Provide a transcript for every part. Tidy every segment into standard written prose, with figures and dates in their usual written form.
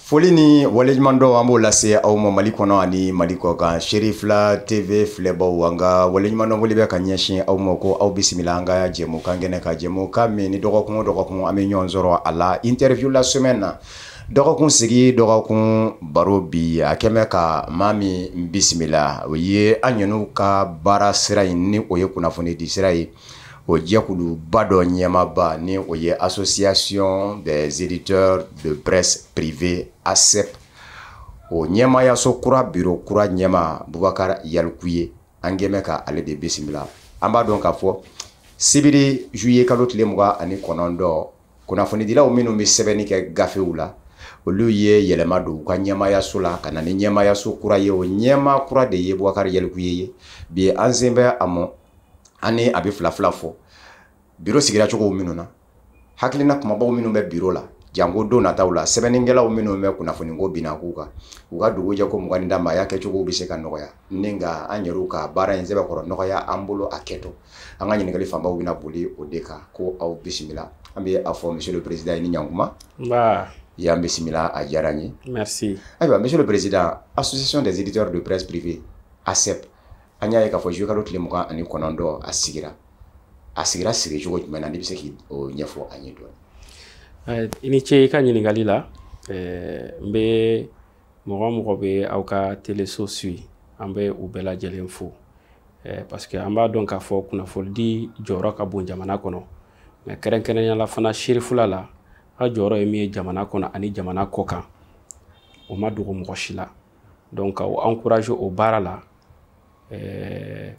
Foli ni waleɲumandɔn, an b'o lase aw ma Mali kɔnɔ ani Mali kɔ kan. Serifila TV filɛbaw, an ka waleɲumandɔn foli bɛ ka ɲɛsin aw ma, ko aw bisimila an ka jɛmukan kɛnɛ ka jɛmukan min ni dɔgɔkun o dɔgɔkun an bɛ ɲɔgɔn sɔrɔ a la, interview la semaine na, dɔgɔkun sigi, dɔgɔkun baro. Bi a kɛmɛ ka maa min bisimila, o ye an yɛrɛw ka baara sira in, ni o ye kunnafoni di sira ye, o jɛkuluba dɔ ɲɛmaaba, ni o ye Association des éditeurs de presse privée, ASEP, o ɲɛmayaso kura, bureau kura ɲɛma, Bubakari Yalikuye ye. An kɛmɛ ka ale de bisimila. An b'a dɔn k'a fɔ sibiri juillet kalo tile 29, kunnafonidilaw minnu bɛ sɛbɛnni kɛ gafew la, olu ye yɛlɛma don u ka ɲɛmayaso la ka na ni ɲɛmayaso kura ye. O ɲɛma kura de ye Bubakari Yalikuye ye. Bi an sen bɛ a mɔ, an ni a bɛ fila fila fɔ bureau sigira cogo minnu na, hakilina kumabaw minnu bɛ bureau la, janko don nataw la, sɛbɛnnikɛlaw minnu bɛ kunnafoniko binna k'u kan, u ka dugujɛ ko 20 da maaya kɛcogo bɛ se ka nɔgɔya ni ka an yɛrɛw ka baara in sɛbɛkɔrɔ nɔgɔya an bolo a kɛtɔ. An ka ɲininkali fanbaw bɛna boli o de kan. Ko aw bisimila. An bɛ a fɔ monsieur le président i ni ɲankuma. Nba. Y'an bisimila, a diyara n ye. Merci. Ayiwa, monsieur le président, Association des éditeurs de presse privée, ASEP, an y'a ye k'a fɔ juillet kalo tile 29 a sigira. A sigira sigi cogo jumɛn na? N'i bɛ se k'o ɲɛfɔ an ye dɔɔnin. I ni ce i ka ɲininkali la. N bɛ mɔgɔ o mɔgɔ bɛ aw ka téléso suit, an bɛ u bɛɛ lajɛlen fo, parce que an b'a dɔn k'a fɔ kunnafonidi jɔyɔrɔ ka bon jamana kɔnɔ, mais kɛrɛnkɛrɛnnenya la fana, Serifula la, aw jɔyɔrɔ ye min ye jamana kɔnɔ ani jamana kɔ kan, o ma dogo mɔgɔ si la. Donc k'aw encourager o baara la.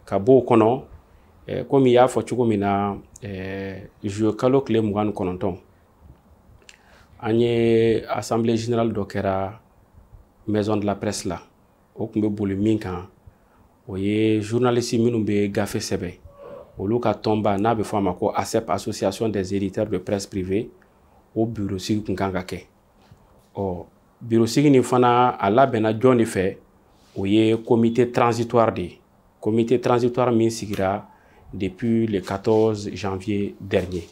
Ka bɔ o kɔnɔ, komi i y'a fɔ cogo min na, juillet kalo tile 29, an ye assemblée générale dɔ kɛra maison de la presse la. O tun bɛ boli min kan, o ye journaliste minnu bɛ gafe sɛbɛn, olu ka tɔnba n'a bɛ fɔ a ma ko ASEP, Association des éditeurs de presse privée, o bureau sigi tun kan ka kɛ. Ɔ, bureau sigi nin fana, a labɛnna jɔn de fɛ? O ye comité transitoire de ye, comité transitoire min sigira depuis le 14 janvier dernier.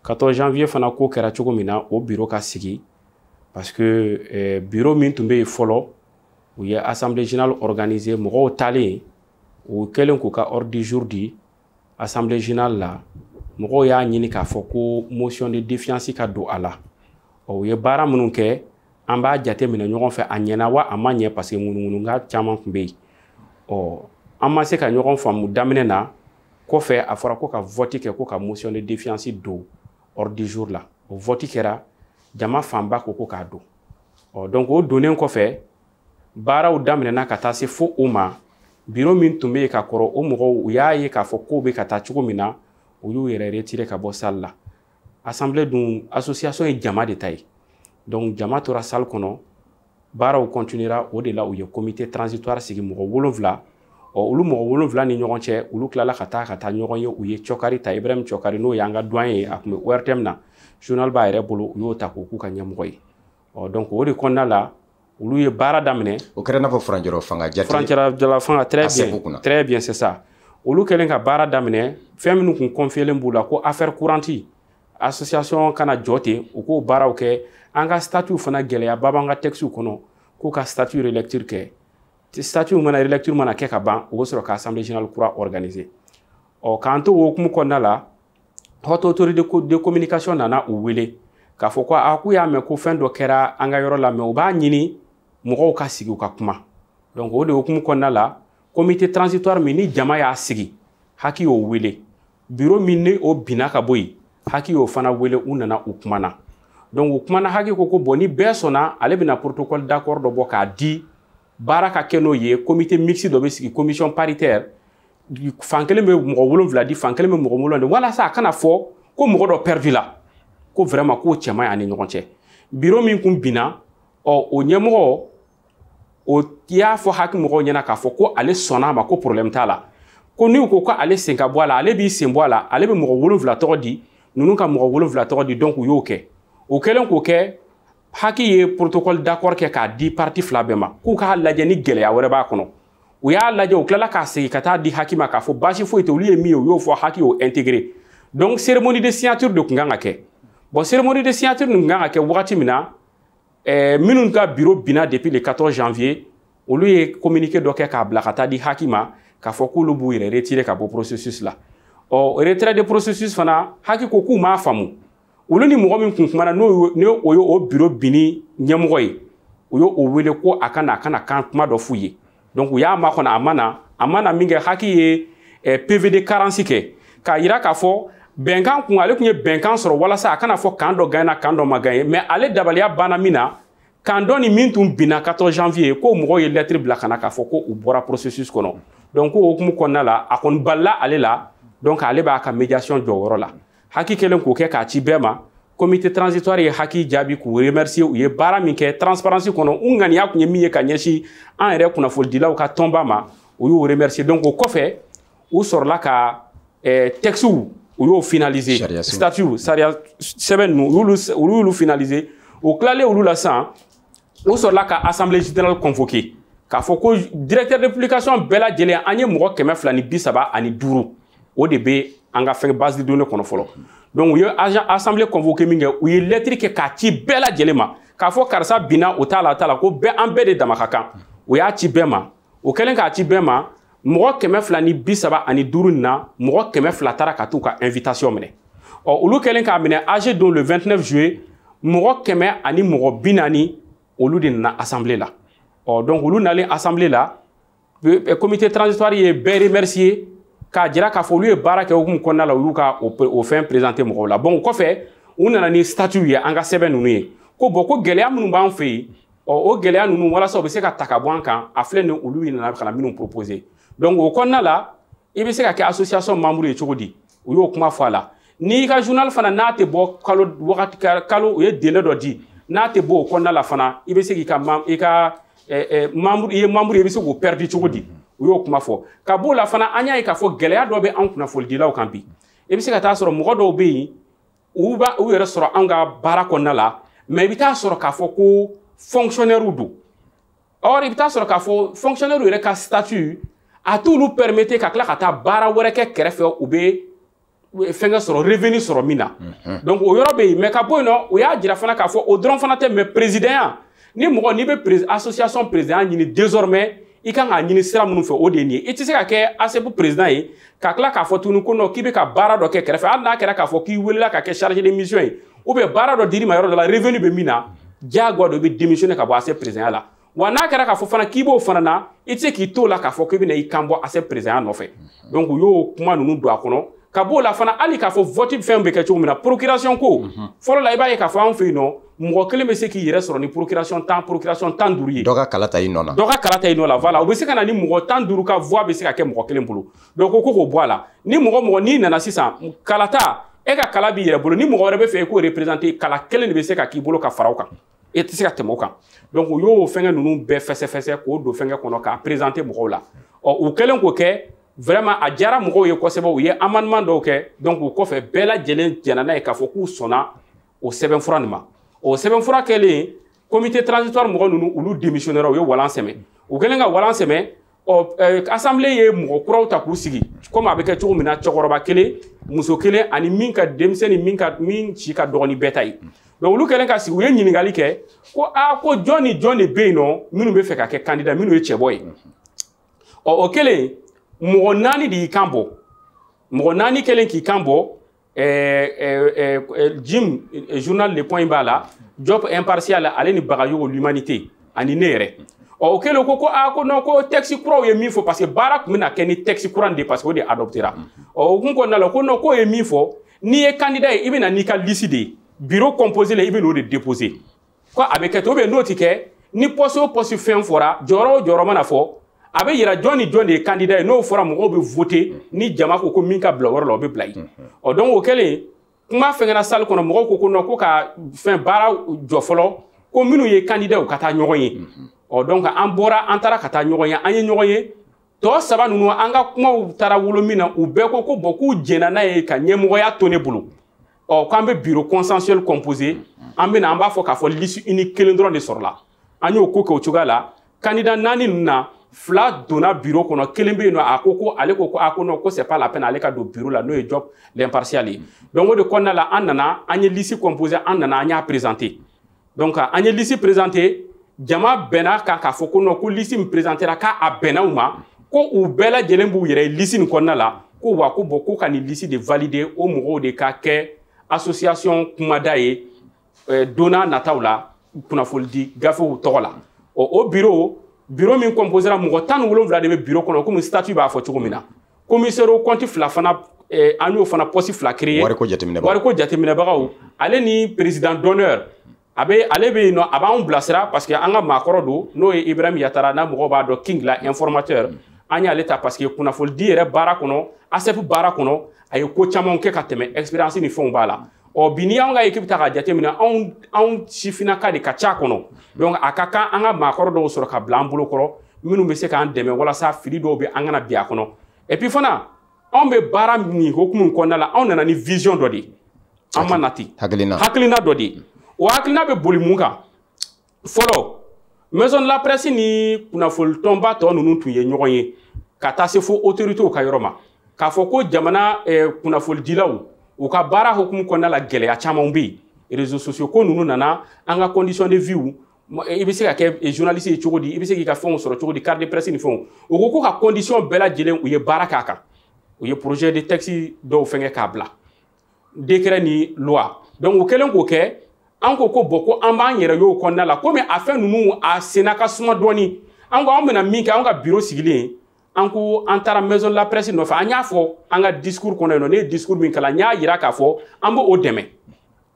14 janvier fana, ko kɛra cogo min na o bureau ka sigi, parce que bureau min tun bɛ yen fɔlɔ, u ye assemblée générale organisée, mɔgɔw taalen, u kɛlen k'u ka ordre du jour di assemblée générale la, mɔgɔw y'a ɲini k'a fɔ ko motion de défiance ka don a la. Ɔ, u ye baara minnu kɛ, an b'a jate minɛ ɲɔgɔn fɛ, a ɲɛna wa a ma ɲɛ, parce que ŋunuŋunuka caman tun bɛ yen. Ɔ, an ma se ka ɲɔgɔn faamu daminɛ na. Kɔfɛ, a fɔra ko ka vote kɛ ko ka motion de défiance don ordre du jour la. O vote kɛra, jama fanba ko ko k'a don. Ɔ, donc o donnen kɔfɛ, baaraw daminɛna ka taa se fo o ma. Bureau min tun bɛ yen ka kɔrɔ, o mɔgɔw, u y'a ye k'a fɔ kow bɛ ka taa cogo min na, u y'u yɛrɛ retirer ka bɔ salle la. Assemblée dun, association ye jama de ta ye, donc jama tora salle kɔnɔ, baaraw continuera. O de la u ye comité transitoire sigi, mɔgɔ 7. Ɔ, olu mɔgɔ 7 ni ɲɔgɔn cɛ, olu tilala ka taa ɲɔgɔn ye. U ye Cɔkari ta, Ibrahim Cɔkari, n'o y'an ka doyen ye, a tun bɛ ORTM na, journal b'a yɛrɛ bolo, u y'o ta k'o k'u ka ɲɛmɔgɔ ye. Ɔ, donc o de kɔnɔna la, olu ye baara daminɛ. O kɛra n'a fɔ furancɛrɔ fanga jate. Furancɛla fanga, très bien, très bien, c'est ça. Olu kɛlen ka baara daminɛ, fɛn minnu kun confier b'u la, ko affaire courante, association kana jɔ ten, u k'o baaraw kɛ. An ka statut fana, gɛlɛyaba b'an ka texte kɔnɔ, k'u ka statut relecture kɛ. Statut mana relecture mana kɛ ka ban, u bɛ sɔrɔ ka assemblée générale kura organiser. Ɔ, k'an to o hukumu kɔnɔna la, Haute autorité de communication nana u wele k'a fɔ ko a k'u y'a mɛn ko fɛn dɔ kɛra an ka yɔrɔ la, mais u b'a ɲini mɔgɔw ka sigi, u ka kuma. Donc o de hukumu kɔnɔna la, comité transitoire min ni jama y'a sigi, HAC y'o wele. Bureau min ni o binna ka bɔ yen, HAC y'o fana wele. U nana, u kumana. Donc u kumana, HAC ko ko bon, ni bɛɛ sɔnna, ale bɛna protocole d'accord dɔ bɔ k'a di, baara ka kɛ n'o ye. Comité mixte dɔ bɛ sigi, commission paritaire, fan kelen bɛ mɔgɔ 7 di, fan kelen bɛ mɔgɔ 7 di, walasa a kana fɔ ko mɔgɔ dɔ perdu la, ko vraiment k'o cɛ man ɲi ani ɲɔgɔn cɛ. Bureau min kun binna, ɔ, o ɲɛmɔgɔ o y'a fɔ HAC mɔgɔw ɲɛna k'a fɔ ko ale sɔnna a ma, ko problème t'a la, ko n'u ko ko ale sen ka bɔ a la, ale b'i sen bɔ a la, ale bɛ mɔgɔ 7 tɔgɔ di, ninnu ka mɔgɔ 7 tɔgɔ di. Donc u y'o kɛ. O kɛlen k'o kɛ, HAC ye protocole d'accord kɛ k'a di parti fila bɛɛ ma, k'u k'a lajɛ ni gɛlɛya wɛrɛ b'a kɔnɔ. U y'a lajɛ, u tilala k'a segin ka taa di HAC ma k'a fɔ baasi foyi tɛ. Olu ye min ye, u y'o fɔ, HAC y'o intégré. Donc cérémonie de signature de tun kan ka kɛ. Bon, cérémonie de signature nin kan ka kɛ wagati min na, Minnu ka bureau binna depuis le 14 janvier, olu ye communiqué dɔ kɛ k'a bila ka taa di HAC ma, k'a fɔ k'olu b'u yɛrɛ retirer ka bɔ processus la. Ɔ, retrait de processus fana, HAC ko k'u m'a faamu. Olu ni mɔgɔ min kun kumana, n'o o ye o bureau binni ɲɛmɔgɔ ye, u y'o wele ko a ka na, a ka na kan kuma dɔ f'u ye. Donc u y'a makɔnɔ, a ma na. A ma na min kɛ, HAC ye PV de carence kɛ k'a yira k'a fɔ bɛnkan kun, ale tun ye bɛnkan sɔrɔ walasa a kana fɔ kan dɔ gagné, kan dɔ ma gagné. Mais ale dabaliya banna min na, kan dɔ ni min tun binna 14 janvier, ko mɔgɔw ye lettre bila ka na k'a fɔ ko u bɔra processus kɔnɔ. Donc ko hukumu kɔnɔna la, a kɔni balila ale la. Donc ale b'a ka médiation jɔ o yɔrɔ la. HAC kɛlen k'o kɛ k'a ci bɛɛ ma, comité transitoire ye HAC jaabi k'u remercier, u ye baara min kɛ transparence kɔnɔ, u ŋaniya tun ye min ye ka ɲɛsin an yɛrɛ kunnafonidilaw ka tɔnba ma, u y'u remercier. Donc o kɔfɛ, u sɔrɔla ka texte, u y'o finaliser, statut, sariya sɛbɛn ninnu, u y'olu finaliser. U tilalen olu la sisan, u sɔrɔla ka assemblée générale convoquer k'a fɔ ko directeur de publication bɛɛ lajɛlen, an ye mɔgɔ 235, o de bɛ an ka fɛn base de données kɔnɔ fɔlɔ. Donc u ye assemblée convoqué min kɛ, u ye lettre kɛ k'a ci bɛɛ lajɛlen ma k'a fɔ karisa binna, o t'a la, o t'a la, ko bɛɛ, an bɛɛ de dama ka kan. U y'a ci bɛɛ ma. O kɛlen k'a ci bɛɛ ma, mɔgɔ 235 nin na, mɔgɔ 200 taara ka t'u ka invitation minɛ. Ɔ, olu kɛlen k'a minɛ AG don le 29 juillet, mɔgɔ 140, olu de nana assemblée la. Ɔ, donc olu nalen assemblée la, comité transitoire ye bɛɛ remercier k'a jira k'a fɔ olu ye baara kɛ hukumu kɔnɔna la, u y'u ka o fɛn présenter mɔgɔw la. Bon, o kɔfɛ, u nana ni statut ye, an ka sɛbɛn ninnu ye, ko bon, ko gɛlɛya minnu b'an fɛ yen, ɔ, o gɛlɛya ninnu, walasa u bɛ se ka ta ka bɔ an kan, a filɛ nin, olu nana ka na minnu proposer. Donc o kɔnɔna la, i bɛ se ka kɛ association membre ye cogo di, u y'o kuma fɔ a la. N'i ka journal fana n'a tɛ bɔ kalo wagati kalo, u ye délai dɔ di, n'a tɛ bɔ o kɔnɔna la fana, i bɛ se k'i ka i ka membre, i ye membre ye, i bɛ se k'o perdre cogo di, u y'o kuma fɔ. Ka b'o la fana, an y'a ye k'a fɔ gɛlɛya dɔ bɛ an kunnafonidilaw kan bi. I bɛ se ka taa sɔrɔ mɔgɔ dɔw bɛ yen, u b'a u yɛrɛ sɔrɔ an ka baara kɔnɔna la, mais i bɛ taa sɔrɔ k'a fɔ ko fonctionnaire don. Or i bɛ taa sɔrɔ k'a fɔ fonctionnaire yɛrɛ ka statut a t'olu permettre ka tila ka taa baara wɛrɛ kɛ kɛrɛfɛ, u bɛ fɛnkɛ sɔrɔ, revenu sɔrɔ min na. Donc o yɔrɔ bɛ yen. Mais ka bɔ yen nɔ, o y'a jira fana k'a fɔ o dɔrɔn fana tɛ, mais président, ni mɔgɔ n'i bɛ association président ɲini désormais, i kan k'a ɲini sira minnu fɛ, o de ye nin ye. I tɛ se ka kɛ ASEP président ye ka tila k'a fɔ tuguni ko non, k'i bɛ ka baara dɔ kɛ kɛrɛfɛ, hali n'a kɛra k'a fɔ k'i welela ka kɛ chargé de mission ye, ou bien baara dɔ dir'i ma yɔrɔ dɔ la, revenu bɛ min na, diyagoya don, i bɛ démissionner ka bɔ ASEP président la. Wa n'a kɛra k'a fɔ fana k'i b'o fana na, i tɛ se k'i t'o la k'a fɔ k'i bɛna i kan bɔ ASEP président nɔfɛ. Donc u y'o kuma ninnu don a kɔnɔ. Ka b'o la fana, hali k'a fɔ vote fɛn bɛ kɛ cogo min na, procuration ko fɔlɔ la, i b'a ye k'a fɔ anw fɛ yen nɔ, mɔgɔ kelen bɛ se k'i yɛrɛ sɔrɔ ni procuration 10, procuration 15 ye. Dɔ ka kala ta i nɔ la. Dɔ ka kala ta i nɔ la, voilà. O bɛ se ka na ni mɔgɔ 15 ka voix bɛ se ka kɛ mɔgɔ kelen bolo. Donc ko k'o bɔ a la. Ni mɔgɔ mɔgɔ n'i nana sisan kalata, e ka kala b'i yɛrɛ bolo, ni mɔgɔ wɛrɛ bɛ fɛ e k'o représenter, kala kelen de bɛ se ka k'i bolo ka fara o kan, e tɛ se ka tɛmɛ o kan. Donc u y'o fɛngɛ ninnu bɛɛ fɛsɛfɛsɛ k'o don fɛngɛ kɔnɔ k'a présenter mɔgɔw la. Ɔ, u kɛlen k'o kɛ, vraiment a diyara mɔgɔw ye kosɛbɛ. U ye amendement dɔw kɛ. Donc o kɔfɛ, bɛɛ lajɛlen jɛnna n'a ye k'a fɔ k'u sɔnna o sɛbɛnfura nin ma. O sɛbɛnfura kɛlen, comité transitoire mɔgɔ ninnu, olu démissionnaire, u ye walan sɛmɛ. U kɛlen ka walan sɛmɛ, ɔ, assemblée ye mɔgɔ kuraw ta k'u sigi, komi a bɛ kɛ cogo min na, cɛkɔrɔba kelen, muso kelen, ani min ka denmisɛnnin, min ka min si ka dɔgɔ ni bɛɛ ta ye. Donc olu kɛlen ka sigi, u ye ɲininkali kɛ ko aa, ko jɔn ni jɔn de bɛ yen nɔ minnu bɛ fɛ ka kɛ candidat, minnu ye cɛbɔ ye. Ɔ, o kɛlen, mɔgɔ 4 de y'i kan bɔ. Mɔgɔ 4 kɛlen k'i kan bɔ, Jim journal Le Point b'a la, Job Impartial, ale ni Bagayogo l'Humanité, ani ne yɛrɛ. Ɔ, o kɛlen ko aa, ko non, ko texte kuraw ye min fɔ, parce que baara tun bɛna kɛ ni texte kura de, parce que o de adoptera. Ɔ, o kun kɔnɔna la, ko non, k'o ye min fɔ, n'i ye candidat ye, i bɛ na n'i ka liste de ye, bureau composé la, i bɛ n'o de déposer, ko a bɛ kɛ ten, ou bien n'o ti kɛ, ni poste o poste fɛn fɔra, jɔyɔrɔ o jɔyɔrɔ mana fɔ, a bɛ yira jɔn ni jɔn de ye candidat ye. N'o fɔra, mɔgɔw bɛ voter, ni jama ko ko min ka bila o yɔrɔ la, o bɛ bila yen. Ɔ, donc o kɛlen, kuma fɛnkɛna salle kɔnɔ, mɔgɔw ko ko non, ko ka fɛn baara jɔ fɔlɔ, ko minnu ye candidat, u ka taa ɲɔgɔn ye. Ɔ, donc an bɔra, an taara ka taa ɲɔgɔn ye, an ye ɲɔgɔn ye. Tɔ saba ninnu, an ka kumaw taara wolo min na, u bɛɛ ko ko bon, k'u jɛnna n'a ye ka ɲɛmɔgɔya to ne bolo. Ɔ, k'an bɛ bureau consensuel composé, an bɛ na, an b'a fɔ k'a fɔ liste unique kelen dɔrɔn de sɔrɔla. An y'o ko kɛ o cogoya la. Candidat 4 ninnu na, 2 donna bureau kɔnɔ, kelen bɛ yen nɔ, a ko ko ale ko ko a ko non, ko c'est pas la peine ale ka don bureau la, n'o ye Job l'Impartial ye. Donc o de kɔnɔna la, an nana, an ye liste composé, an nana, an y'a présenté. Donc an ye liste présenter, jama bɛnna kan k'a fɔ ko non, ko liste min présentera k'a bɛnna u ma, ko u bɛɛ lajɛlen b'u yɛrɛ ye liste nin kɔnɔna la, ko wa ko bon, ko ka nin liste de valider, o mɔgɔw de ka kɛ association kumada ye don n'a nataw la kunnafonidi gafew tɔgɔ la. Ɔ o bureau min composera mɔgɔ 17 de bɛ bureau kɔnɔ, komi statut b'a fɔ cogo min na. Commissaire au compte 2 fana, an y'o fana poste 2 créer. Wariko jateminɛbagaw, ale ni président d'honneur a bɛ, ale bɛ yen nɔ, a b'anw bilasira parce que an ka maakɔrɔ don, n'o ye Ibrahim Yatara, n'a mɔgɔw b'a dɔn, King la informateur. An y'ale ta parce que kunnafonidi yɛrɛ baara kɔnɔ, ASEP baara kɔnɔ, a ye ko caman kɛ ka tɛmɛ, expérience ni fɛnw b'a la. Ɔ bi n'i y'anw ka équipe ta k'a jateminɛ, anw sifinnaka de ka ca kɔnɔ. Donc a ka kan an ka maakɔrɔ dɔw sɔrɔ ka bila an bolo kɔrɔ, minnu bɛ se k'an dɛmɛ walasa fili dɔw bɛ an kana bin a kɔnɔ. Et puis fana, anw bɛ baara nin hokumu kɔnɔna la, anw nana ni vision dɔ de ye. An ma na ten. Hakilina dɔ de ye. O hakilina bɛ boli mun kan? Fɔlɔ, maison de la presse ni kunnafonitɔnba tɔ ninnu tun ye ɲɔgɔn ye ka taa se fo autorités ka yɔrɔ ma, k'a fɔ ko jamana kunnafonidilaw u ka baara hokumu kɔnɔna la, gɛlɛya caman bɛ yen. Réseaux sociaux ko ninnu nana, an ka condition de vie, i bɛ se ka kɛ journaliste ye cogo di, i bɛ se k'i ka fɛnw sɔrɔ cogo di, carte de presse ni fɛnw. U ko ko ka condition bɛɛ lajɛlen, u ye baara k'a kan, u ye projet de texte dɔw fɛngɛ k'a bila, décret ni loi. Donc u kɛlen k'o kɛ, an ko ko bon, ko an b'an yɛrɛ y'o kɔnɔna la, komi a fɛn ninnu a senna ka suma dɔɔni. An ko an bɛna min kɛ, an ka bureau sigilen, an ko an taara maison de la presse nɔfɛ, an y'a fɔ an ka discours kɔnɔ yen nɔ, ne ye discours min kalan, n y'a yira k'a fɔ an b'o dɛmɛ.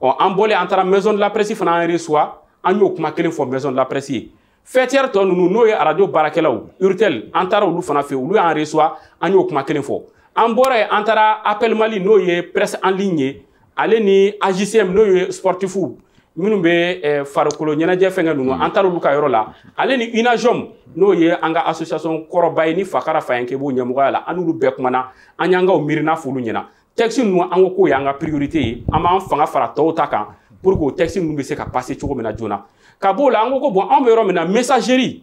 Ɔ an bɔlen, an taara maison de la presse fana, an reçoit, an y'o kuma kelen fɔ maison de la presse ye. Faîtière tɔ ninnu, n'o ye radio baarakɛlaw, Urtel, an taara olu fana fɛ, olu y'an reçoit, an y'o kuma kelen fɔ. An bɔra yen, an taara Appel Mali, n'o ye presse en ligne ye, ale ni AJCM, n'o ye sportifu minnu bɛ farikolo ɲɛnajɛ fɛnkɛ ninnu, an taara olu ka yɔrɔ la, ale ni UNAJOM, n'o ye an ka association kɔrɔba ye ni Fakara Fayanke b'o ɲɛmɔgɔya la, an n'olu bɛɛ kumana, an y'an ka miirina f'olu ɲɛna. Texte ninnu, an ko k'o y'an ka priorité ye, an b'an fanga fara tɔw ta kan pour que o texte ninnu bɛ se ka passer cogo min na joona. Ka b'o la, an ko ko bon, anw bɛ yɔrɔ min na, messagerie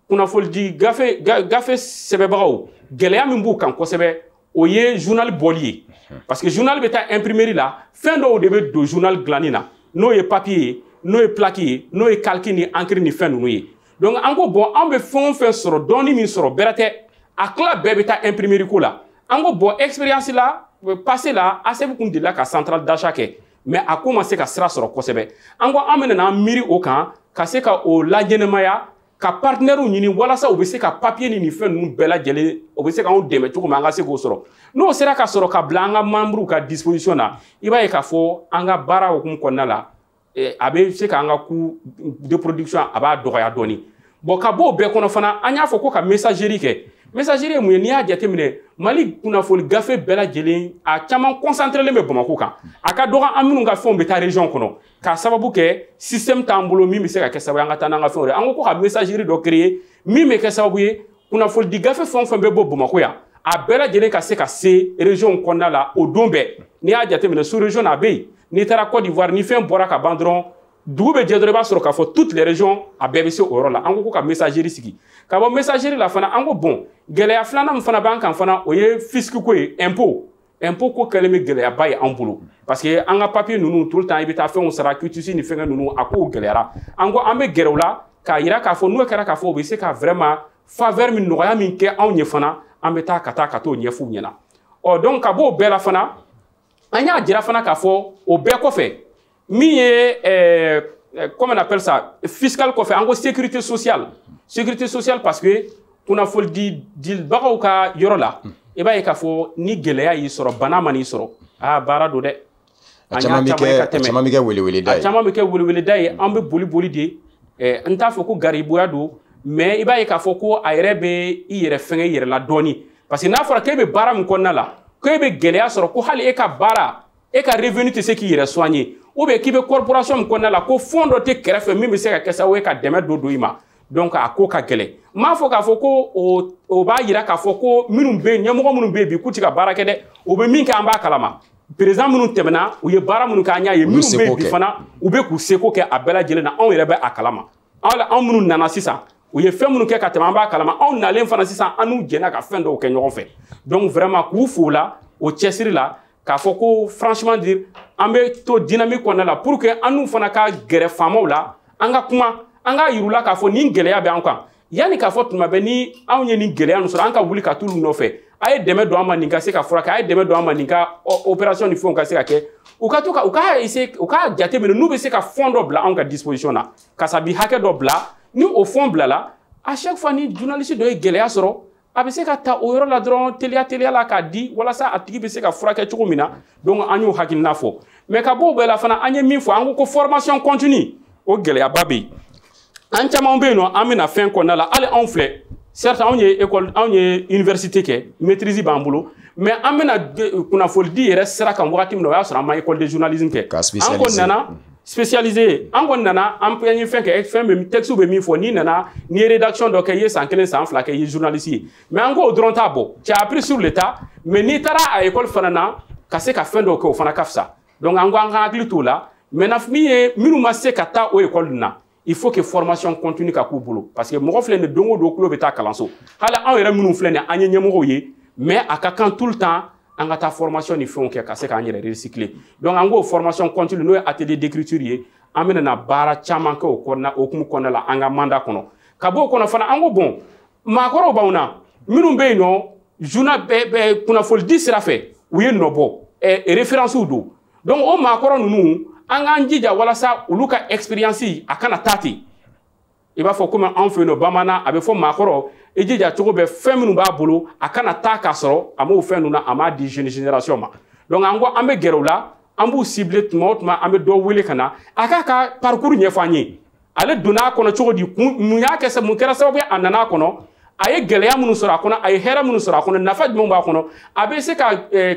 kunnafonidi gafe sɛbɛnbagaw, gɛlɛya min b'u kan kosɛbɛ, o ye journal bɔli ye, parce que journal bɛ taa imprimerie la, fɛn dɔw de bɛ don journal dilanni na, n'o ye papier ye, n'o ye plaque ye, n'o ye calque ni encre ni fɛn ninnu ye. Donc an ko bon, an bɛ fɛn o fɛn sɔrɔ, dɔɔni min sɔrɔ, bɛrɛ tɛ, a tila bɛɛ bɛ taa imprimerie ko la. An ko bon, expérience la passé la, ASEP kun delila ka centrale d'achat kɛ, mais a ko ma se ka sira sɔrɔ kosɛbɛ. An ko an bɛna n'an miiri o kan ka se ka o laɲɛnɛmaya, ka partenaires ɲini walasa u bɛ se ka papier ni nin fɛn ninnu bɛɛ lajɛlen, o bɛ se k'anw dɛmɛ cogo min an ka se k'o sɔrɔ. N'o sera ka sɔrɔ ka bila an ka membres ka disposition na, i b'a ye k'a fɔ an ka baara hukumu kɔnɔna la, a bɛ se k'an ka coût de production a b'a dɔgɔya dɔɔni. Bon, ka bɔ o bɛɛ kɔnɔ fana, an y'a fɔ ko ka messagerie kɛ. Messagerie ye mun ye? N'i y'a jateminɛ, Mali kunnafoni gafe bɛɛ lajɛlen, a caman concentré bɛ Bamakɔ kan. A ka dɔgɔ an minnu ka fɛnw bɛ taa région kɔnɔ, k'a sababu kɛ système t'an bolo min bɛ se ka kɛ sababu ye an ka taa n'an ka fɛnw ye. An ko ko ka messagerie dɔ créer min bɛ kɛ sababu ye kunnafonidi gafe fɛn o fɛn bɛ bɔ Bamakɔ yan, a bɛɛ lajɛlen ka se ka se région kɔnɔna la o don bɛɛ. N'i y'a jateminɛ, sous région na a bɛ yen. N'i taara Côte d'Ivoire, ni fɛn bɔra ka ban dɔrɔn, dugu bɛ jɛ dɔrɔn, i b'a sɔrɔ k'a fɔ toutes les régions a bɛɛ bɛ se o yɔrɔ la. An ko ko ka messagerie sigi. Ka bɔ messagerie la fana, an ko bon, gɛlɛya filanan min fana b'an kan fana, o ye fisc ko ye, impôt. Impôt ko kɛlen bɛ gɛlɛyaba ye an bolo, parce que an ka papier ninnu, tout le temps i bɛ taa fɛnw sara, quitus ni fɛngɛ ninnu, a kow gɛlɛyara. An ko an bɛ gɛrɛ u la k'a yira k'a fɔ n'o kɛra k'a fɔ u bɛ se ka vraiment faveur min, nɔgɔya min kɛ anw ye fana, an bɛ taa ka t'o ɲɛf'u ɲɛna. Ɔ donc ka bɔ o bɛɛ la fana, an y'a jira fana k'a fɔ o bɛɛ kɔfɛ, min ye comment on appelle ça, fiscal kɔfɛ, an ko sécurité sociale. Sécurité sociale, parce que kunnafoni dibagaw ka yɔrɔ la, i b'a ye k'a fɔ ni gɛlɛya y'i sɔrɔ, bana man'i sɔrɔ, aa baara don dɛ. A caman bɛ kɛ weleweleda ye. A caman bɛ kɛ weleweleda ye. An bɛ boli boli de, n t'a fɔ ko garibuya don, mais i b'a ye k'a fɔ ko a yɛrɛ bɛ i yɛrɛ fɛngɛ i yɛrɛ la dɔɔni, parce que n'a fɔra k'e bɛ baara min kɔnɔna la, k'e bɛ gɛlɛya sɔrɔ, ko hali e ka baara, e ka revenu tɛ se k'i yɛrɛ soigner, ou bien k'i bɛ corporation min kɔnɔna la, ko fond dɔ tɛ kɛrɛfɛ min bɛ se ka kɛ sababu ye ka dɛmɛ dɔ don i ma. Donc a ko ka gɛlɛn. N m'a fɔ k'a fɔ ko o b'a yira k'a fɔ ko minnu bɛ yen, ɲɛmɔgɔ minnu bɛ yen bi, k'u tɛ ka baara kɛ dɛ. U bɛ min kɛ, an b'a kalama. Président minnu tɛmɛna, u ye baara minnu kɛ, an y'a ye. Minnu bɛ yen bi fana, u bɛ k'u seko kɛ a bɛɛ lajɛlen na, anw yɛrɛ bɛ a kalama. Anw minnu nana sisan, u ye fɛn minnu kɛ ka tɛmɛ, an b'a kalama. Anw nalen fana sisan, an n'u jɛnna ka fɛn dɔw kɛ ɲɔgɔn fɛ. Donc vraiment k'u fo la o cɛsiri la, K'a fɔ ko franchement dire, an bɛ to dynamique kɔnɔna la pour que an n'u fana ka gɛrɛ faamaw la, an ka kuma, an k'a yir'u la k'a fɔ nin gɛlɛya bɛ an kan. Yanni k'a fɔ tuma bɛɛ ni anw ye nin gɛlɛya nin sɔrɔ, an ka wuli ka t'olu nɔfɛ, a ye dɛmɛ don an ma nin ka se ka furakɛ, a ye dɛmɛ don an ma nin ka opération ni fɛnw ka se ka kɛ. U ka to ka u k'a essayer, u k'a jateminɛ n'u bɛ se ka fonds dɔ bila anw ka disposition na, kasabi hakɛ dɔ bila. Ni o fonds bilala, à chaque fois ni journaliste dɔ ye gɛlɛya sɔrɔ, a bɛ se ka ta o yɔrɔ la dɔrɔn teliya teliya la k'a di, walasa a tigi bɛ se ka furakɛ cogo min na. Donc an y'o hakilina fɔ. Mais ka bɔ o bɛɛ la fana, an ye min fɔ, an ko ko formation continue, o gɛlɛyaba bɛ yen. An caman bɛ yen nɔ, an bɛna fɛn kɔnɔna la, hali anw filɛ, certes anw ye école, anw ye université kɛ, maîtrise b'an bolo, mais an bɛna kunnafonidi yɛrɛ sira kan wagati min na, o y'a sɔrɔ an ma école de journalisme kɛ. An kɔni nana spécialisé, an kɔni nana, an ye fɛn kɛ, fɛn bɛ texte bɛ min fɔ, n'i nana n'i ye rédaction dɔ kɛ, i ye san 1 san 2 kɛ, i ye journaliste ye. Mais an k'o dɔrɔn t'a bɔ, tu as appris sur le tas, mais n'i taara a école fana na ka se ka fɛn dɔw kɛ, o fana ka fisa. Donc an ko an ka hakili t'o la. Maintenant, min ye minnu ma se ka taa o école na, il faut que formation continue ka k'u bolo, parce que mɔgɔ filɛ nin, don o don tulo bɛ taa kalanso. Hali anw yɛrɛ minnu filɛ nin, an ye ɲɛmɔgɔw ye, mais a ka kan tout le temps an ka taa formation ni fɛnw kɛ ka se k'an yɛrɛ recycler. Donc an k'o formation continue, n'o ye atelier d'écriture ye, an bɛna na baara caman kɛ o kɔnɔna hokumu kɔnɔna la an ka mandat kɔnɔ. Ka bɔ o kɔnɔ fana, an ko bon, maakɔrɔw b'anw na minnu bɛ yen nɔ, journal bɛɛ kunnafonidi sira fɛ, u ye nɔ bɔ, références don. Donc o maakɔrɔ ninnu, an k'an jija walasa olu ka expérience a kana taa ten. I b'a fɔ komi anw fɛ yen nɔ bamanan, a bɛ fɔ maakɔrɔ i jija cogo bɛɛ, fɛn minnu b'a bolo a kana taa k'a sɔrɔ a m'o fɛn ninnu na, a m'a di jeune génération ma. Donc an ko an bɛ gɛrɛ u la, an b'u cibler tuma o tuma, an bɛ dɔ wele ka na a k'a ka parcours ɲɛfɔ an ye, ale donna a kɔnɔ cogo di, mun y'a kɛ, mun kɛra sababu ye a nana a kɔnɔ, a ye gɛlɛya minnu sɔrɔ a kɔnɔ, a ye hɛrɛ minnu sɔrɔ a kɔnɔ, nafa jumɛn b'a kɔnɔ, a bɛ se ka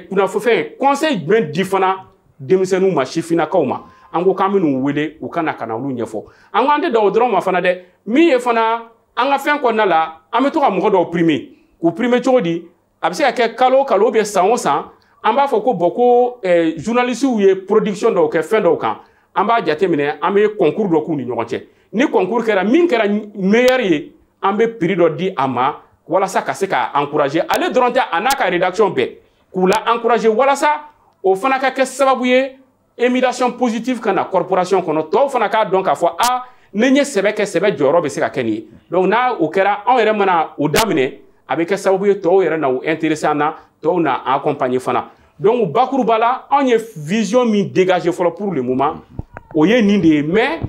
kunnafoni conseil jumɛn di fana denmisɛnninw ma, sifinnakaw ma. An ko k'an bɛ n'u wele u ka na ka na olu ɲɛfɔ. An ko an tɛ dan o dɔrɔn ma fana dɛ, min ye fana an ka fɛn kɔnɔna la, an bɛ to ka mɔgɔ dɔw primer. K'u primer cogo di? A bɛ se ka kɛ kalo o kalo ou bien san o san, an b'a fɔ ko bon, ko journalistes ye production dɔw kɛ fɛn dɔw kan, an b'a jateminɛ, an bɛ concours dɔ k'u ni ɲɔgɔn cɛ. Ni concours kɛra, min kɛra meilleur ye, an bɛ prix dɔ di a ma walasa ka se k'a encourager. Ale dɔrɔn tɛ, a n'a ka rédaction bɛɛ, k'u la encourager walasa o fana ka kɛ sababu ye émulation positive ka na corporation kɔnɔ, tɔw fana k'a dɔn k'a fɔ a ni n ye sɛbɛ kɛ, sɛbɛ jɔyɔrɔ bɛ se ka kɛ nin ye. Donc n'a o kɛra, anw yɛrɛ mana o daminɛ, a bɛ kɛ sababu ye tɔw yɛrɛ na u intéressé an na, tɔw na an accompagner fana. Donc bakuruba la, anw ye vision min dégager fɔlɔ pour le moment, o ye nin de ye. Mais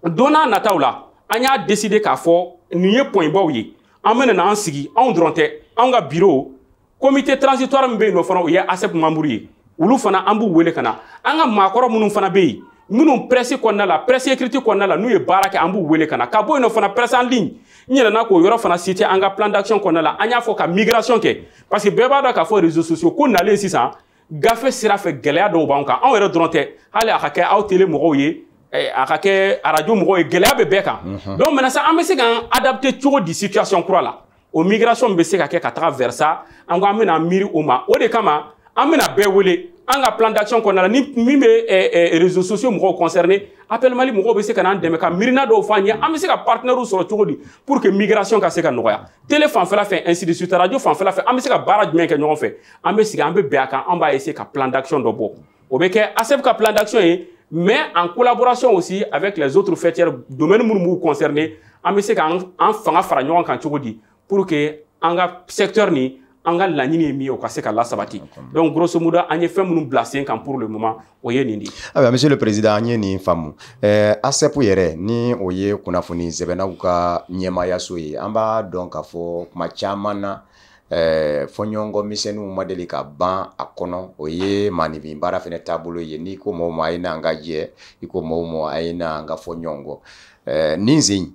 don n'a nataw la, an y'a décider k'a fɔ nin ye point baw ye. An bɛna n'an sigi, anw dɔrɔn tɛ, anw ka bureau comité transitoire min bɛ yen nɔ fana, o ye ASEP membre ye, olu fana an b'u wele ka na. An ka maakɔrɔ minnu fana bɛ yen, minnu presse kɔnɔna la, presse écrite kɔnɔna la, n'u ye baara kɛ, an b'u wele ka na. Ka bɔ yen nɔ fana, presse en ligne, n yɛlɛnna k'o yɔrɔ fana citer an ka plan d'action kɔnɔna la. An y'a fɔ ka migration kɛ, parce que bɛɛ b'a dɔn k'a fɔ réseaux sociaux ko nalen sisan, gafe sira fɛ gɛlɛya dɔw b'anw kan. Anw yɛrɛ dɔrɔn tɛ, hali a ka kɛ aw télé mɔgɔw ye, a ka kɛ arajo mɔgɔw ye, gɛlɛya bɛ bɛɛ kan. Donc maintenant sa, an bɛ se k'an adapter cogo di situation kura la? O migration bɛ se ka kɛ ka taga vers ça. An ko an bɛna miiri o ma. O de kama an bɛna bɛɛ wele an ka plan d'action kɔnɔna la. Ni min bɛ réseaux sociaux mɔgɔw concerné, Appel Mali mɔgɔw bɛ se ka n'an dɛmɛ ka miirina dɔw fɔ an ye, an bɛ se ka partenaires sɔrɔ cogo di pour que migration ka se ka nɔgɔya, télé fanfɛla fɛ, ainsi de suite, radio fanfɛla fɛ, an bɛ se ka baara jumɛn kɛ ɲɔgɔn fɛ. An bɛ sigi, an bɛ bɛn a kan, an b'a essayer ka plan d'action dɔ bɔ. O bɛ kɛ ASEP ka plan d'action ye, mais en collaboration aussi avec les autres faîtières, domaine minnu b'u concerné, an bɛ se k'an fanga fara ɲɔgɔn kan cogo di pour que an ka secteur ni an ka laɲini ye min ye, o ka se ka lasabati. Donc grosso modo, an ye fɛn minnu bila sen kan pour le moment, o ye nin de ye. Ayiwa, monsieur le président, an ye nin faamu. ASEP yɛrɛ, ni o ye kunnafoni sɛbɛnnaw ka ɲɛmaayaso ye, an b'a dɔn k'a fɔ kuma caman na, fɔɲɔgɔnkɔ misɛnninw ma deli ka ban a kɔnɔ. O ye maaninfin baara fɛnɛ taabolo ye. N'i ko mɔgɔw ma a ye n'an ka jɛ, i ko mɔgɔw ma a ye n'an ka fɔ ɲɔgɔn kɔ. Nin sen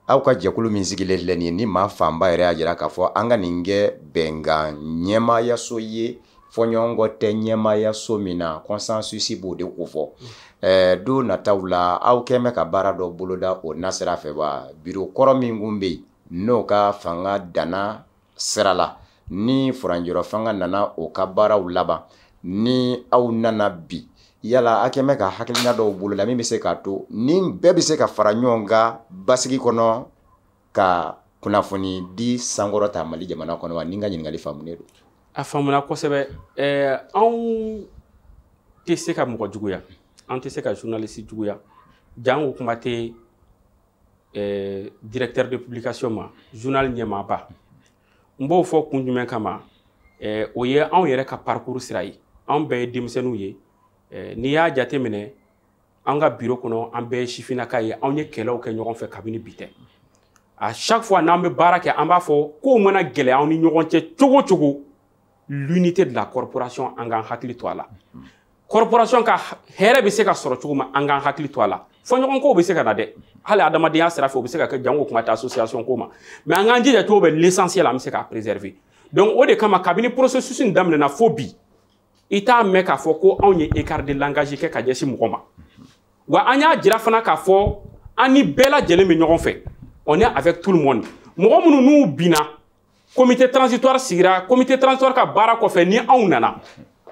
aw ka jɛkulu min sigilen filɛ nin ye, ni maa fanba yɛrɛ y'a jira k'a fɔ an ka nin kɛ bɛnkan ɲɛmaayaso ye, fɔɲɔgɔnkɔ tɛ ɲɛmaayaso min na, consensus b'o de kofɔ. Don nataw la, aw kɛn bɛ ka baara dɔ boloda o nasira fɛ wa? Biro kɔrɔ min kun bɛ yen, n'o ka fanga danna sira la, ni furancɛrɔ fanga nana o ka baaraw laban, ni aw nana bi, yala a kɛn bɛ ka hakilina dɔw boloda min bɛ se k'a to ni bɛɛ bɛ se ka fara ɲɔgɔn kan basigi kɔnɔ ka kunnafoni di sankɔrɔta Mali jamana kɔnɔ wa? Ni n ka ɲininkali faamunen don. A faamuna kosɛbɛ. Anw tɛ se ka mɔgɔ juguya, an tɛ se ka journaliste juguya, jango kuma tɛ directeur de publication ma, journal ɲɛmaaba. N b'o fɔ kun jumɛn kama? O ye anw yɛrɛ ka parcours sira ye. Anw bɛɛ ye denmisɛnninw ye. N'i y'a jateminɛ, an ka bureau kɔnɔ, an bɛɛ ye sifinnaka ye. Anw ye kɛlɛw kɛ ɲɔgɔn fɛ kabini bi tɛ. À chaque fois n'an bɛ baara kɛ, an b'a fɔ kow mana gɛlɛya anw ni ɲɔgɔn cɛ cogo o cogo, l'unité de la corporation, an k'an hakili to a la. Corporation ka hɛrɛ bɛ se ka sɔrɔ cogo min, an k'an hakili to a la. Fɔɲɔgɔnkɔw bɛ se ka na dɛ, hali adamadenya sira fɛ, o bɛ se ka kɛ, jango kuma tɛ association ko ma, mais an k'an jija cogo bɛɛ, l'essentiel, an bɛ se k'a préserver. Donc o de kama, kabini processus in daminɛna fo bi, i t'a mɛn k'a fɔ ko anw ye écart de langage kɛ ka ɲɛsin mɔgɔ ma. Wa an y'a jira fana k'a fɔ an ni bɛɛ lajɛlen bɛ ɲɔgɔn fɛ, on est avec tout le monde. Mɔgɔ minnu n'u binna, comité transitoire sigira, comité transitoire ka baara kɔfɛ, ni anw nana,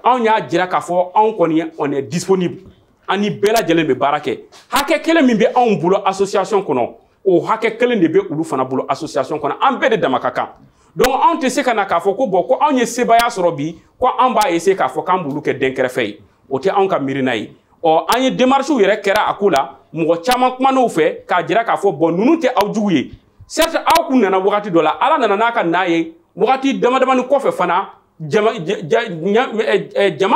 anw y'a jira k'a fɔ anw kɔni, on est disponible, an ni bɛɛ lajɛlen bɛ baara kɛ. Hakɛ kelen min bɛ anw bolo association kɔnɔ, o hakɛ kelen de bɛ olu fana bolo association kɔnɔ. An bɛɛ de dama ka kan. Donc anw tɛ se ka na k'a fɔ ko bon, ko anw ye sebaaya sɔrɔ bi, ko an b'a essayer k'a fɔ k'an b'olu kɛ dɛnkɛrɛfɛ ye. O tɛ anw ka miirina ye. Ɔ, an ye démarches yɛrɛ kɛra a ko la, mɔgɔ caman kuman'o fɛ k'a jira k'a fɔ bon, ninnu tɛ aw jugu ye. Certes, aw kun nana wagati dɔ la, Ala nana n'a ka na ye, wagati dama damani kɔfɛ fana, jama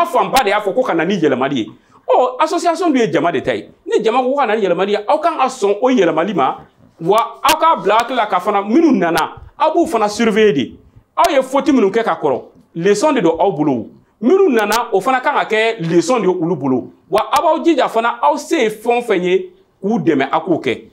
fanba de y'a fɔ ko ka na ni yɛlɛmali ye. Ɔ, association dun ye jama de ta ye. Ni jama ko ka na ni yɛlɛmali ye, aw kan ka sɔn o yɛlɛmali ma. Wa aw k'a bila hakili la ka fana minnu nana, aw b'u fana surveiller de. Aw ye faute minnu kɛ ka kɔrɔ, leçon de don aw bolo. Minnu nana, o fana kan ka kɛ leçon de ye olu bolo. Wa aw b'aw jija fana, aw se ye fɛn o fɛn ye k'u dɛmɛ, aw k'o kɛ.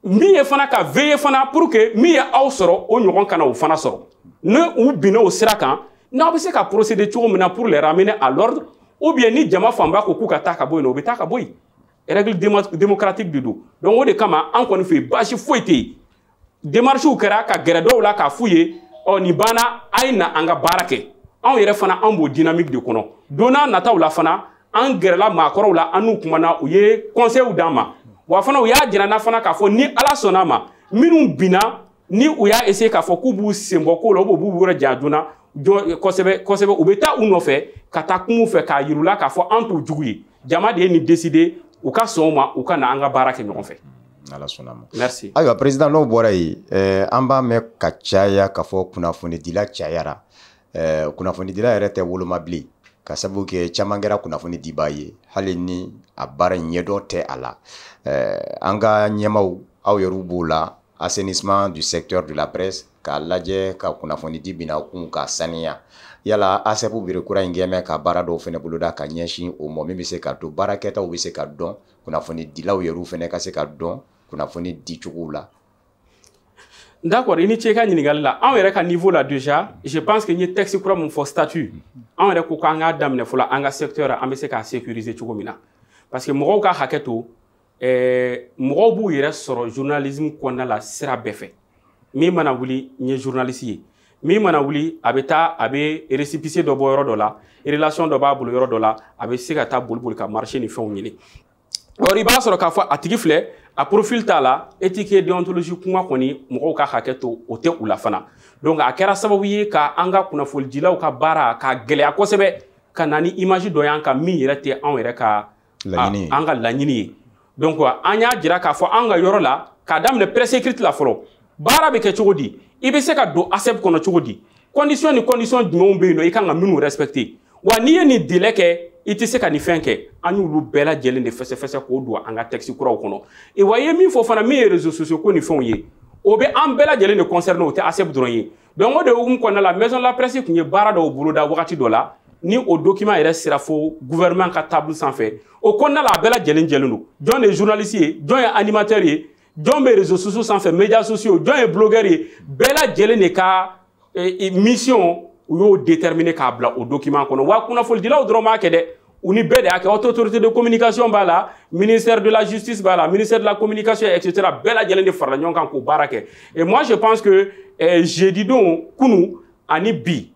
Min ye fana ka veiller fana pour que min ye aw sɔrɔ, o ɲɔgɔn kana o fana sɔrɔ. Ni u binna o sira kan, n'aw bɛ se ka procéder cogo min na pour les ramener à l'ordre, ou bien ni jama fanba ko k'u ka taa ka bɔ yen nɔ, u bɛ taa ka bɔ yen. Règle démocratique de don. Donc o de kama, an kɔni fɛ yen, baasi foyi tɛ yen. Démarches kɛra ka gɛrɛ dɔw la k'a f'u ye: ɔ, nin banna, a ye na an ka baara kɛ. Anw yɛrɛ fana, an b'o dynamique de kɔnɔ. Don n'a nataw la fana, an gɛrɛla maakɔrɔw la, an n'u kumana, u ye conseils d'an ma. Wa fana, u y'a jira n na fana k'a fɔ ni Ala sɔnna a ma, minnu binna, ni u y'a essayer k'a fɔ k'u b'u sen bɔ ko la, u b'u yɔrɔ janya joona kosɛbɛ kosɛbɛ, u bɛ taa u nɔfɛ ka taa kuma u fɛ k'a yir'u la k'a fɔ an t'u jugu ye, jama de ye nin décider, u ka sɔn o ma, u ka na an ka baara kɛ ɲɔgɔn fɛ. Ala sɔnna ma. Merci. Ayiwa président, n'o bɔra yen, an b'a mɛn ka caya k'a fɔ kunnafonidila cayara. Kunnafonidila yɛrɛ tɛ woloma bilen, ka sababu kɛ caman kɛra kunnafoni dibaa ye, hali ni a baara ɲɛdɔn tɛ a la. An ka ɲɛmaw, aw yɛrɛw b'o la, assainissement du secteur de la presse, k'a lajɛ ka kunnafoni di bina kun ka saniya. Yala ASEP bere kura in gɛmɛ ka baara dɔw fɛnɛ boloda ka ɲɛsin o ma, min bɛ se ka to baarakɛtaw bɛ se ka dɔn, kunnafoni dilaw yɛrɛw fɛnɛ ka se ka dɔn kunnafoni dicogow la? D'accord, i ni ce i ka ɲininkali la. Anw yɛrɛ ka niveau la déjà, je pense que n ye texte kura mun fɔ, statut, anw yɛrɛ ko k'an k'a daminɛ fɔlɔ an ka secteur, an bɛ se k'a sécuriser cogo min na, parce que mɔgɔw ka hakɛ to, mɔgɔw b'u yɛrɛ sɔrɔ journalisme kɔnɔna la sira bɛɛ fɛ. Min mana wuli, n ye journaliste ye, min mana wuli, a bɛ taa, a bɛ récépissé dɔ bɔ yɔrɔ dɔ la, relation dɔ b'a bolo yɔrɔ dɔ la, a bɛ se ka taa boli boli ka marché ni fɛnw ɲini. Or i b'a sɔrɔ k'a fɔ a tigi filɛ, a profil t'a la, éthique et déontologie kuma kɔni, mɔgɔw ka hakɛ to, o tɛ u la fana. Donc a kɛra sababu ye ka an ka kunnafonidilaw ka baara k'a gɛlɛya kosɛbɛ, ka na ni image dɔ y'an kan min yɛrɛ tɛ anw yɛrɛ ka laɲini ye. An ka laɲini ye. Donc an y'a jira k'a fɔ an ka yɔrɔ la, k'a daminɛ presse écrite la fɔlɔ, baara bɛ kɛ cogo di, i bɛ se ka don ASEP kɔnɔ cogo di, condition ni condition jumɛnw bɛ yen nɔ i kan ka minnu respecter, wa n'i ye nin délai kɛ, i tɛ se ka nin fɛn kɛ. An y'olu bɛɛ lajɛlen de fɛsɛfɛsɛ k'o don an ka texte kuraw kɔnɔ. Wa i ye min fɔ fana, min ye réseaux sociaux ko ni fɛnw ye, o bɛ an bɛɛ lajɛlen de concerner, o tɛ ASEP dɔrɔn ye. Donc o de hukumu kɔnɔna la, maison de la presse tun ye baara dɔw boloda wagati dɔ la, ni o document yɛrɛ sera fo gouvernement ka table sanfɛ. O kɔnɔna la, a bɛɛ lajɛlen jɛlen don: jɔn de ye journaliste ye, jɔn ye animateur ye, jɔn bɛ réseaux sociaux sanfɛ, médias sociaux, jɔn ye blogueur ye, bɛɛ lajɛlen de ka mission, u y'o déterminer k'a bila o document kɔnɔ. Wa kunnafonidilaw dɔrɔn m'a kɛ dɛ, u ni bɛɛ de y'a kɛ. Haute autorité de communication b'a la, ministère de la justice b'a la, ministère de la communication, etc. Bɛɛ lajɛlen de farala ɲɔgɔn kan k'o baara kɛ. Et moi, je pense que jeudi don, kunu ani bi,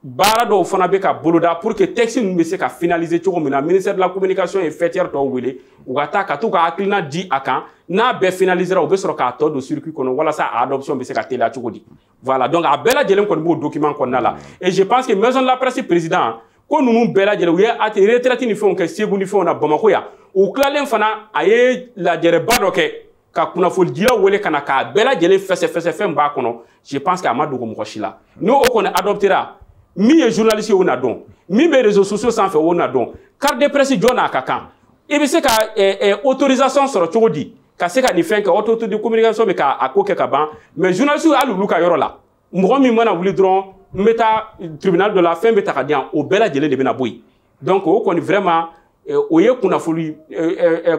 Baara dɔw fana bɛ ka boloda pour que texte ninnu bɛ se ka finaliser cogo min na. Ministère de la communication ye faîtière tɔw wele, u ka taa ka t'u ka hakilina di a kan. N'a bɛɛ finalisera, u bɛ sɔrɔ k'a tɔ don circuit kɔnɔ walasa a adoption bɛ se ka teliya cogo di. Voilà, donc a bɛɛ lajɛlen kɔni b'o document kɔnɔna la. Et je pense que maison de la presse président ko ninnu bɛɛ lajɛlen, u ye retraite ni fɛnw kɛ Segu ni fɛnw na Bamakɔ yan. U tilalen fana, a ye lajɛrɛba dɔ kɛ ka kunnafonidilaw wele ka na k'a bɛɛ lajɛlen fɛsɛfɛsɛ fɛn b'a kɔnɔ. Je pense que a ma dogo mɔgɔ si la. N'o kɔni adoptera, min ye journaliste ye o na dɔn, min bɛ réseaux sociaux sanfɛ o na dɔn, carte de presse jɔn n'a ka kan, i bɛ se ka autorisation sɔrɔ cogo di ka se ka nin fɛn kɛ. Autorité de communication bɛ k'a ko kɛ ka ban, mais journaliste hali olu ka yɔrɔ la, mɔgɔ min mana wuli dɔrɔn n bɛ taa tribunal dɔ la, fɛn bɛ ta ka di yan, o bɛɛ lajɛlen de bɛna bɔ yen. Donc o kɔni vraiment o ye kunnafoni,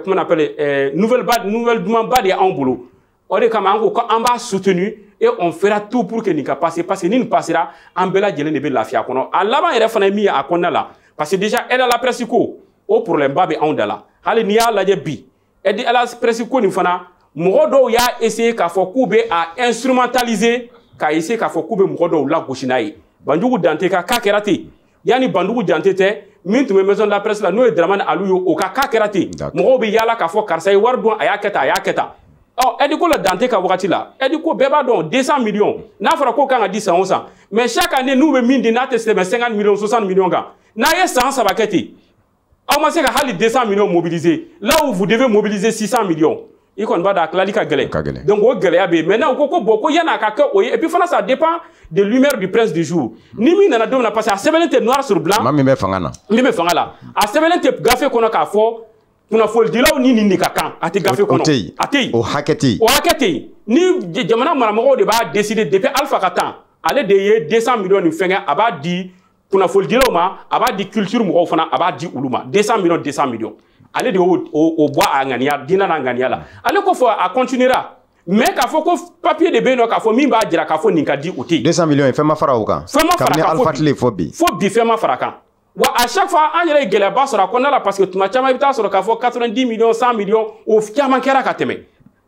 comment on appelle, nouvelle ba, nouvelle dumanba de ye anw bolo. O de kama an ko an b'a soutenu et on fera tout pour que nin ka passer, parce que ni nin passera, an bɛɛ lajɛlen de bɛ lafiya kɔnɔ. A laban yɛrɛ fana ye min ye a kɔnɔna la, parce que déjà aide à la presse ko, o problème ba bɛ anw da la. Hali n'i y'a lajɛ bi, aide à la presse ko nin fana, mɔgɔ dɔw y'a essayer k'a fɔ k'u bɛ a instrumentaliser, k'a essayer k'a fɔ k'u bɛ mɔgɔ dɔw lagosi n'a ye. Banjugu Dante ka cas kɛra ten. Yanni Banjugu Dante tɛ, min tun bɛ maison de la presse la, n'o ye Dramane Alou ye, o ka cas kɛra ten. Mɔgɔw bɛ yaala k'a fɔ karisa ye wari dun, a y'a kɛ tan, a y'a kɛ tan. Ɔ, aide ko la, Dante ka wagati la, aide ko bɛɛ b'a dɔn, 200 millions n'a fɔra k'o kan ka di san o san, mais chaque année n'u bɛ min di, n'a tɛ tɛmɛ 50 millions, 60 millions kan. N'a ye san 3 kɛ ten, aw ma se ka hali 200 millions mobiliser là où vous devez mobiliser 600 millions, i kɔni b'a dɔn a tilali ka gɛlɛn. Donc o gɛlɛya bɛ yen. Maintenant u ko ko bon, ko yan'a ka kɛ o ye, et puis fana ça dépend de l'humeur du prince du jour, ni min nana don min na, parce que a sɛbɛnlen tɛ noir sur blanc. Maa min bɛ fanga na. Min bɛ fanga la, a sɛbɛnlen tɛ gafe kɔnɔ k'a fɔ kunnafonidilaw ni nin de ka kan, a tɛ gafe kɔnɔ. O tɛ yen. A tɛ yen. O hakɛ tɛ yen. O hakɛ tɛ yen. Ni jamana maramɔgɔw de b'a décider depuis Alpha ka temps, ale de ye 200 millions nin fɛngɛ, a b'a di kunnafonidilaw ma, a b'a di culture mɔgɔw fana, a b'a di olu ma, 200 millions, 200 millions. Ale de y'o o bɔ a ŋaniya diinɛ n'a ŋaniya la. Ale ko fɔ a continuera, mais k'a fɔ ko papier de bɛ yen nɔ k'a fɔ min b'a jira k'a fɔ nin ka di, o tɛ yen. 200 millions, fɛn ma fara o kan. Fɛn ma fara a kan. Kabini Alpha tile fo bi. Fo bi, fɛn ma fara a kan. Wa à chaque fois an yɛrɛ ye gɛlɛyaba sɔrɔ a kɔnɔna la, parce que tuma caman i bɛ taa sɔrɔ k'a fɔ 90 millions, 100 millions, o caman kɛra ka tɛmɛ.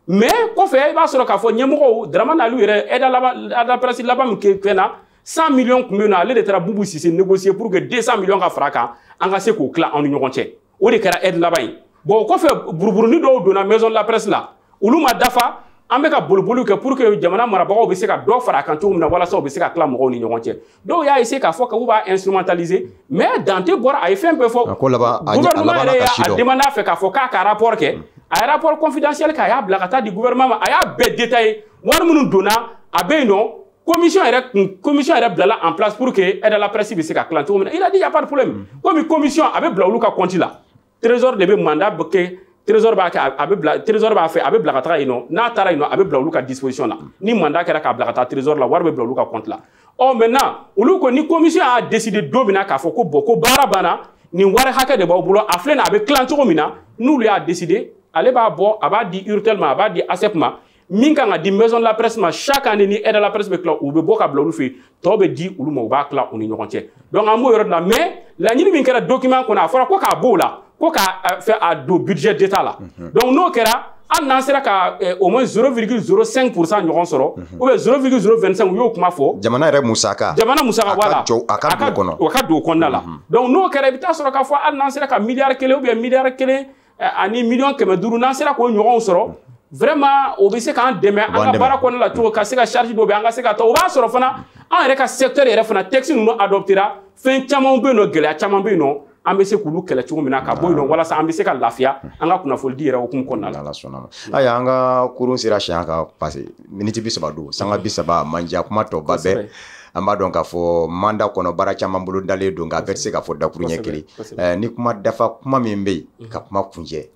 Mais kɔfɛ i b'a sɔrɔ k'a fɔ ɲɛmɔgɔw Dramane Alou yɛrɛ, aide à la presse laban min kɛ fɛn na, 100 millions tun bɛ yen nɔ, ale de taara Boubou Cissé négocier pour que 200 millions ka fara a kan, an ka se k'o tila anw ni ɲɔgɔn cɛ. O de kɛra aide laban ye. Bon, o kɔfɛ buruburunin dɔw donna maison de la presse la, olu ma dafa. An bɛ ka boliboliw kɛ pour que jamana marabagaw bɛ se ka dɔ fara a kan cogo min na, walasa u bɛ se ka tila mɔgɔw ni ɲɔgɔn cɛ. Dɔw y'a essayer k'a fɔ k'u b'a instrumentaliser, mais Dante bɔra, a ye fɛn bɛɛ fɔ. A ko laban, a gouvernement laban yɛrɛ ka si y'a dɔn. Demandé a fɛ k'a fɔ k'a ka rapport kɛ. A ye rapport confidentiel kɛ, a y'a bila ka taa di gouvernement ma, a y'a bɛɛ détaillé, wari minnu donna a bɛ yen nɔ. Commission yɛrɛ kun, commission yɛrɛ bilala en place pour que aide à la presse bɛ se ka tilan cogo min na. Il a dit y a pas de problème, comme commission a bɛ bila olu ka compte la, trésor de bɛ mandat kɛ, trésor b'a kɛ, a bɛ bila trésor b'a fɛ, a bɛ bila ka taga yen nɔ. N'a taara yen nɔ, a bɛ bila olu ka disposition na. Ni mandat kɛra k'a bila ka taa trésor la, wari bɛ bila olu ka compte la. Ɔ, maintenant olu ko ni commission y'a décidé don min na k'a fɔ ko bon, ko baara banna, nin wari hakɛ de b'aw bolo, a filɛ nin ye, a bɛ tilan cogo min na, n'olu y'a décidé, ale b'a bɔ, a b'a di URTEL ma, a b'a di ASEP ma, min kan ka di maison de la presse ma. Chaque année ni aide à la presse bɛ tila, u bɛ bɔ ka bila olu fɛ yen, tɔ bɛ di olu ma, u b'a tila u ni ɲɔgɔn cɛ. Donc an b'o yɔrɔ de la. Mais laɲini min kɛra document kɔnɔ, a fɔra ko k'a b'o la, ko k'a fɛ a don budget d'état la. Donc n'o kɛra, hali n'an sera ka au moins 0,05% ɲɔgɔn sɔrɔ, ou bien 0,025, u y'o kuma fɔ. Jamana yɛrɛ musaka. Jamana musaka, voilà. A ka don o kɔnɔ. O ka don o kɔnɔna la. Donc n'o kɛra, i bɛ taa sɔrɔ k'a fɔ hali n'an sera ka miliyari 1 ou bien miliyari 1 ani miliyɔn 500, n'an sera k'o ɲɔgɔnw sɔrɔ, vraiment o bɛ se k'an dɛmɛ an ka baara kɔnɔna la cogo ka se ka charge dɔw bɛ an ka se ka ta. O b'a sɔrɔ fana an yɛrɛ ka secteur yɛrɛ fana, texte ninnu adoptera, fɛn caman bɛ yen nɔ, gɛlɛya caman bɛ yen nɔ, an bɛ se k'olu kɛlɛ cogo min na ka bɔ yen nɔ, walasa an bɛ se ka lafiya an ka kunnafonidi yɛrɛ hukumu kɔnɔna la. Ala sɔnna ma. Ayiwa, an ka kurun sera siɲɛ kan, parce que miniti 30 don, sanga 30 man diya, kuma tɔba bɛɛ. An b'a dɔn k'a fɔ mandat kɔnɔ, baara caman bolo dalen don, nka a bɛɛ tɛ se k'a fɔ dakuru ɲɛ kelen. Ni kuma dafa kuma min bɛ yen, ka kuma kuncɛ.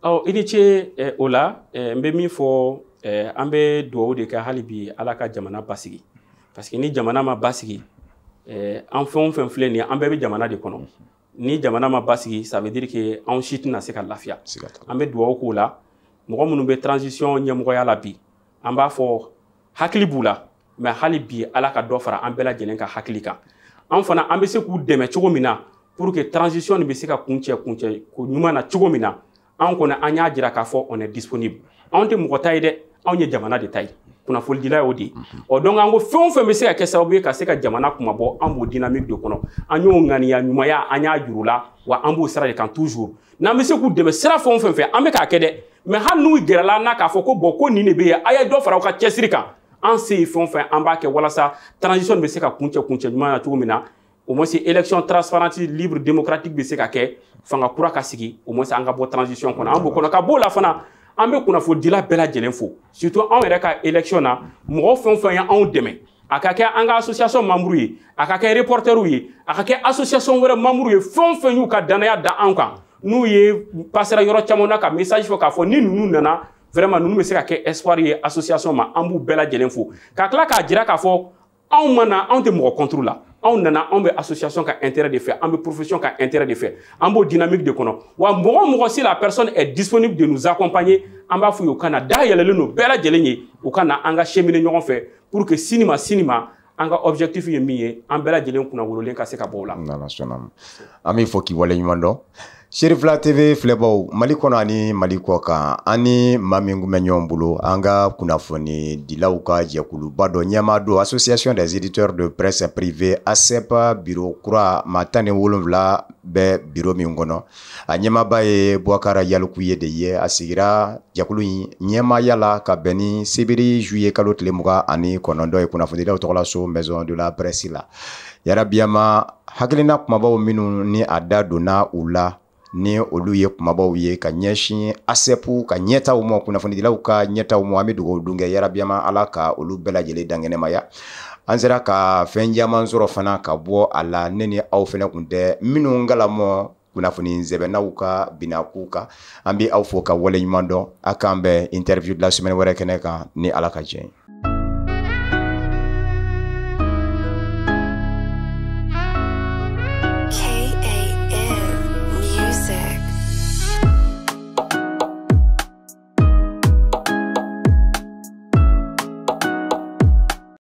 Ɔ, i ni ce. O la n bɛ min fɔ, an bɛ dugawu de kɛ hali bi, Ala ka jamana basigi, parce que ni jamana ma basigi, an fɛn o fɛn filɛ nin ye, an bɛɛ bɛ jamana de kɔnɔ. Ni jamana ma basigi, ça veut dire que anw si tɛna se ka lafiya. An bɛ dugawu k'o la. Mɔgɔ minnu bɛ transition ɲɛmɔgɔya la bi, an b'a fɔ hakili b'u la, mais hali bi Ala ka dɔ fara an bɛɛ lajɛlen ka hakili kan. An fana an bɛ se k'u dɛmɛ cogo min na pour que transition nin bɛ se ka kuncɛ kuncɛ ko ɲuman na cogo min na, an kɔni an y'a jira k'a fɔ on est disponible. Anw tɛ mɔgɔ ta ye dɛ, anw ye jamana de ta ye. Kunnafonidila y'o de ye. Ɔ donc an ko fɛn o fɛn bɛ se ka kɛ sababu ye ka se ka jamana kumabɔ, an b'o dynamique de kɔnɔ. An y'o ŋaniya ɲumanya, an y'a juru la, wa an b'o sira de kan toujours. N'an bɛ se k'u dɛmɛ sira fɛn o fɛn fɛ, an bɛ k'a kɛ dɛ. Mais hali n'u gɛrɛla an na k'a fɔ ko bon, ko nin de bɛ yen, a ye dɔ fara aw ka cɛsiri kan, an se ye fɛn o fɛn, an b'a kɛ walasa transition bɛ se ka kuncɛ ɲuman na cogo min na, au moins élection transparente, libre, démocratique bɛ se ka kɛ, fanga kura ka sigi, au moins an ka bɔ transition kɔnɔ. An b'o kɔnɔ ka b'o la fana, an bɛ kunnafonidila bɛɛ lajɛlen fo, surtout anw yɛrɛ ka élection na, mɔgɔ fɛn o fɛn ye anw dɛmɛ, a ka kɛ an ka association membre ye, a ka kɛ reporter ye, a ka kɛ association wɛrɛ membre ye, fɛn o fɛn y'u ka danaya da an kan, n'u ye passera yɔrɔ caman na ka message fɔ k'a fɔ ni ninnu nana, vraiment ninnu bɛ se ka kɛ espoir ye association ma, an b'u bɛɛ lajɛlen fo. Ka tila k'a jira k'a fɔ anw ma na, anw tɛ mɔgɔ contre la, anw nana, anw bɛ association ka intérêt de fɛ, an bɛ profession ka intérêt de fɛ, an b'o dynamique de kɔnɔ. Wa mɔgɔ o mɔgɔ, si la personne est disponible de nous accompagner, an b'a f'u ye u ka na, da yɛlɛlen don bɛɛ lajɛlen ye, u ka na an ka cheminer ɲɔgɔn fɛ pour que sini ma sini ma, an ka objectif ye min ye, an bɛɛ lajɛlen kunnawololen ka se ka bɔ o la. N'Ala sɔnna ma, an b'i fɔ k'i waleɲuman dɔn. Serifila TV filɛbaw, Mali kɔnɔ ani Mali kɔ kan, an ni maa min kun bɛ ɲɔgɔn bolo, an ka kunnafoni dilaw ka jɛkuluba dɔ ɲɛmaa don, Association des éditeurs de presse privée, ASEP, bureau kura, maa 17 bɛ bureau min kɔnɔ, a ɲɛmaaba ye Boubacar Yalikuye de ye. A sigira jɛkulu in ɲɛmaaya la ka bɛn ni sibiri juillet kalo tile 29 ye, kunnafonidilaw tɔgɔla so, Maison de la Presse la. Yarabiyama, hakilina kumabaw minnu ni a da donna u la, ni olu ye kumabaw ye ka ɲɛsin ASEP ka ɲɛtaw ma, kunnafonidilaw ka ɲɛtaw ma, an bɛ dugawu dun kɛ, yarabiyama, Ala ka olu bɛɛ lajɛlen dankɛnɛmaya. An sera ka fɛn caman sɔrɔ fana ka bɔ a la, ne ni aw fana kun tɛ minnu kalamɔ kunnafoni sɛbɛnnaw ka binaku kan. An bɛ aw fo ka waleɲuman dɔn. A k'an bɛn interview de la semaine wɛrɛ kɛnɛ kan, ni Ala ka jɛ ye.